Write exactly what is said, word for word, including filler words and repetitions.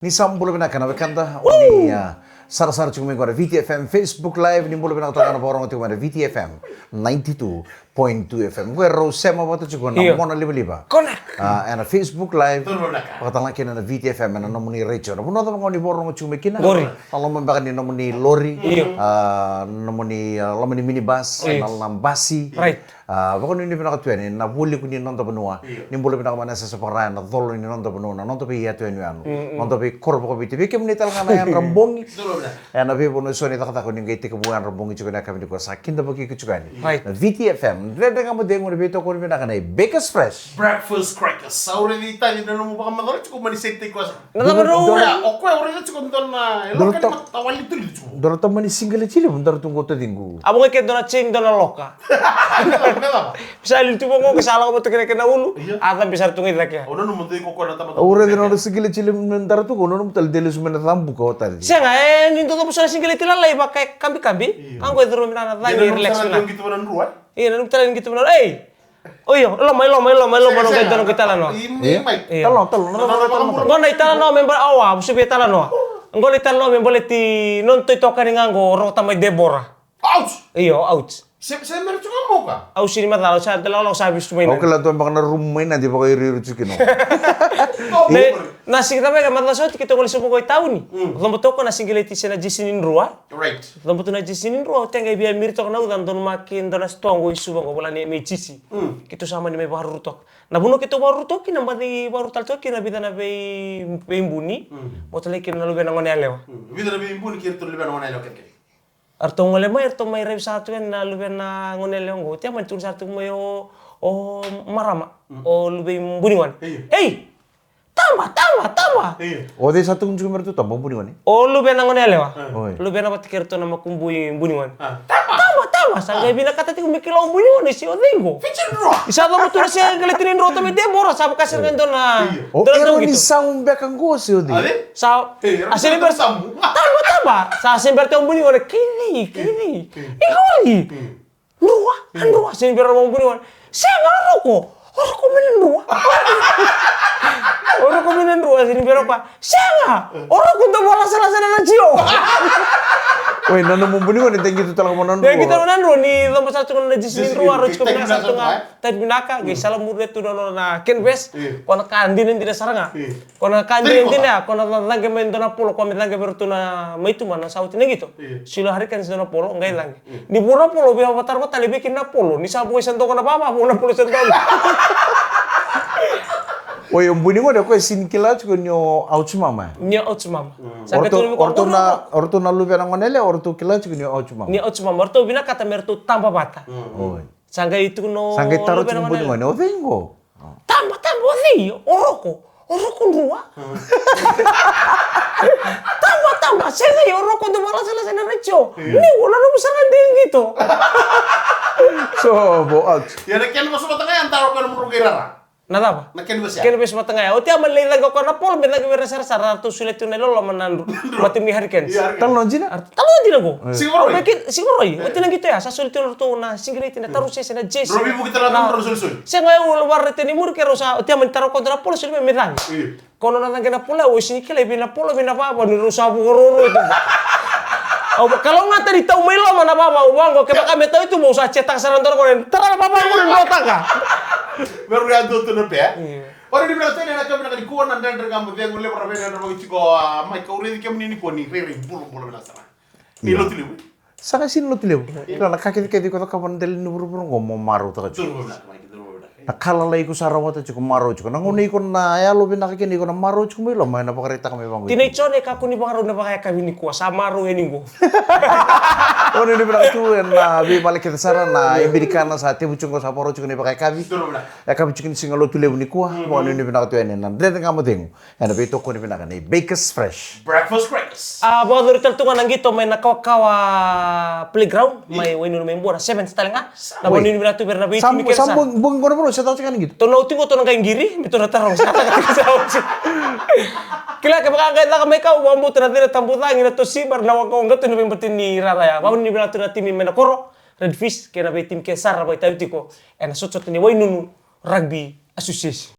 Ni sa bula vinaka na wekada, o ni, ah, sarasara tiko mai qo na V T F M Facebook Live, ni bula vinaka toka na vakarorogo tiko mai na V T F M ninety-two point two F M. Qo e rau sema vata tiko na Io. Mona Livaliva. Connect. Ah, ena Facebook Live. Toro vinaka. Vakatalega kina na V T F M ena nomuni retio. Na vanua cava ga o ni vakarorogo tiko mai kina. Qori. Na loma beka ni nomuni lori. Io. Ah, nomuni, ah, loma ni minibus, Io. Na, na basi. Right. Ah, vakanuinui vinaka tu yani na vualiku ni noda vanua. Io. Ni bula vinaka mai na sasa vakaraya na colo ni noda vanua, na noda veiyatu yanuyanu. Mm, mm. Noda veikoro vakaviti. Vei kemuni tale ga na yadra bogi. Dolo vinaka. Ena veivanua eso ni cakacaka ni qai tekivu yadra bogi tiko na yakavi nikua sa kidavaki iko tiko yani. Right. Na V T F M, Dredre Ga Mo Cegu, na veitokoni vinaka nei Bakers Fresh. Breakfast crackers. Sa ure ni tani na nomu vakamacala tiko mani seti kosa. Na cava rau? Dua, o koya, o raica tiko dua na, e loka ni matawali tu li tiko. Dua na tamani sigaleti levu, dua na tu qo taciqu. A vo ga ke dua na chain, dua na loka. Me cava, me cava? Sa li tu vaqo, ke sa lako vata kena, kena ulu. Io. A cabe sara tu ga i cake. O nanuma dua i kokoya na tamata. Au raica na nona sigaleti levu me dara tu qo, o nanuma tale de lesu mai na cabuka o taci. Sega, e, ni dua cabu sa na sigaleti lalai vaka e kabikabi. Io. Ka qo e curu mai na cagi e relax mai na. Io, nanuma tale ni qito mai na, ei! Oio, loma, loma, loma, loma, no qai dua na qai talanoa. Io. Talanoa, talanoa, talanoa. Qo na italanoa me bale, awa, vusu vei talanoa. Qo na italanoa me baleti noda itokani ga qo, Rokota mai Debora. Ouch! Io, ouch. Se, se mera tiko mo ka? Au sini macala, au sa dela, au sa visu mai na. Au kila tu beka na rumu mai na di vakairiiri tiko kina. Na, na siki tavega macala soti keitou gole sobu qo i tauni. Mm. Cobo toka na sigaleti se na jisi ni drua. Right. Cobo tu na jisi ni drua, au tega i via miri toka na uca, donu maki, donu na sitoa qo i Suva qo, vola ni M H C. Mm. Keitou sa mani mai vakaruru toka. Na vanua keitou vakaruru toka kina, baci vakaruru tale toka kina, vica na vei, veibuni. Mm. Mo talai kina na luvena gone yalewa. Mm. Vica na veibuni keitou luvena gone yalewa kekei. Eratou gole mai, eratou mai raivi sara tu yani na luvena gone yalewa qo. Tea mani tukuna sara tu mai o, o marama, mm, o luvei buni gone. Io. Ei! Tama, tama, tama! Io. O cei sa tukuna tiko me ratou tama, o buni gone? O luvena gone yalewa. Ah. Oi. Luvena vata kei ratou na makubui buni gone. Ah. Tama! Tama, tama! Sa qai vinakata tiko me kila o buni gone se o cei qo. Fiji drua! Ni sa cobo tu na sigaleti ni drua, tama i Debora, sa vaka sara ga e dua na. Io. O dua na era ni dogito. Sa u beka qo se o cei? Ave? Sa, e, a sini bera sa, tama, tama. Sa sini bera te o buni gone, kei cei, kei cei. Kei cei. Iko li? Drua, a drua, sini bera o buni gone. Sega, o roko. O roko mai na drua. O roko mai na drua, sini bera o koya. Sega, o roko dau vakalasalasa na jio. Oi, na nomu buni gone, degito tale ga mo na drua. Degito tale ga mo na drua, ni cobo sara tu ga na jisi ni drua, rau tiko vinaka sara tu ga. Tadi vinaka, qai salamuri tu na nona canvas. Io. Ko na ka dinadina sara ga. Io. Ko na ka dinadina ya, ko na cage mai dua na polo, ko me cage vei ratou na mai tu mana sa oti na qito. Io. Silo Hurricanes dua na polo, qai cage. Io. Ni vua na polo, via vatara vata, levei kina na polo, ni sa vuai sa doka na vava, vua na polo sa doka. Oi, o buni gone, o koya sini kila tiko ni o ouch mama. Ni o ouch mama. Mm. Sa o ratou, o ratou na, o ratou na luvena gone yalewa, o ratou kila tiko ni o ouch mama. Ni o ouch mama, o ratou vinakata me ratou taba vata. Mm. Oi. Sa qai tukuna o, sa qai taro tiko na buni gone, o cei qo? Tama, tama, o cei? O roko. O roko drua. Tama, tama, se cei? O roko dau vakalasalasa na jio. Io. Ni o na nomu sara degito. So, bo, ouch. Ia na kena vosa vata ga ya, taro koya na muru qai rara. Na cava? Na kena vesi ya. Kena vesi vata ga ya. Oti a mani lai cagi o koya na polo, me cagi vei ira na sarasara, ratou solia tu na iloloma na dru. Drua. Matim ni Hurricanes. Ia, Hurricanes. Talanoa dina? Talanoa dina qo. Io. Siga Vakarauwai. Oti na qito ya, sa solia tu na ratou na sigaleti, na tarosi se na jesi. Drua, veivuke tale na drua, solisoli. Sega, au vakaraica ni muri keirau sa, oti a mani taro koya na polo, solia me cagi. Io. Ko nona cagi na polo, au sini kila, vei na polo, vei na vava, ni rau sa vuka roro tu. Au vakalougatataka ni tau mai loma na vava, au vaqo, kevaka me tau tu, au sa chetaka sara na dua na gone, tara na vava, gone, drotaka. Me rau ya dua tu na pe. Io. Ora ni vinaka tu na yakavi vinaka nikua na Dredre Ga Mo Cegu, levu ra vei na vakaitiko, a, mai kau raici kemuni nikua ni rairai bulabula vinaka sara. Ni lotu levu. Sa qai sini lotu levu. Io. Io, na ka kecekece iko cakava na dela ni vuravura qo mo marautaka tiko. Duru vinaka, Mike, duru vinaka. Na ka lalai iko sa rawata tiko, marau tiko. Na gauna iko na yalo vinaka kina iko na marau tiko mai loma, ena vakaraitaka mai vaqo. Tinai Jone, kakua ni vakarau na vakayakavi nikua, sa marau yani qo. O ni vinaka tu ena veivale kece sara na ibirikana sa tevu tiko qo sa vakarau tiko na ivakayakavi. Duru vinaka. Yakavi tiko ni siga lotu levu nikua, vakanuinui vinaka tu yani na Dredre Ga Mo Cegu. Ena veitokoni vinaka nei Bakers Fresh. Breakfast crackers. A, vakayacori tale tu ga na qito mai na Kawakawa Playground, mai Wainunu mai Bua, na sevens tale ga. Na vakanuinui vinaka tu vei ira na veitimi kece sara. Sa bogi qo na vanua, se caka tiko na qito. Tou na oti qo, tou na qai qiri, me tou na taroga, se caka tiko sa oti. Kila kevaka qai caka mai kau, vakabauta na cina tabu cagi, na tosi, bara na waqawaqa tu na veibati ni rara ya. Vakanuinui vinaka tu na timi mai na koro, Red Fish, kei na veitimi kece sara vakaitavi tiko ena sotasota ni Wainunu Rugby Association.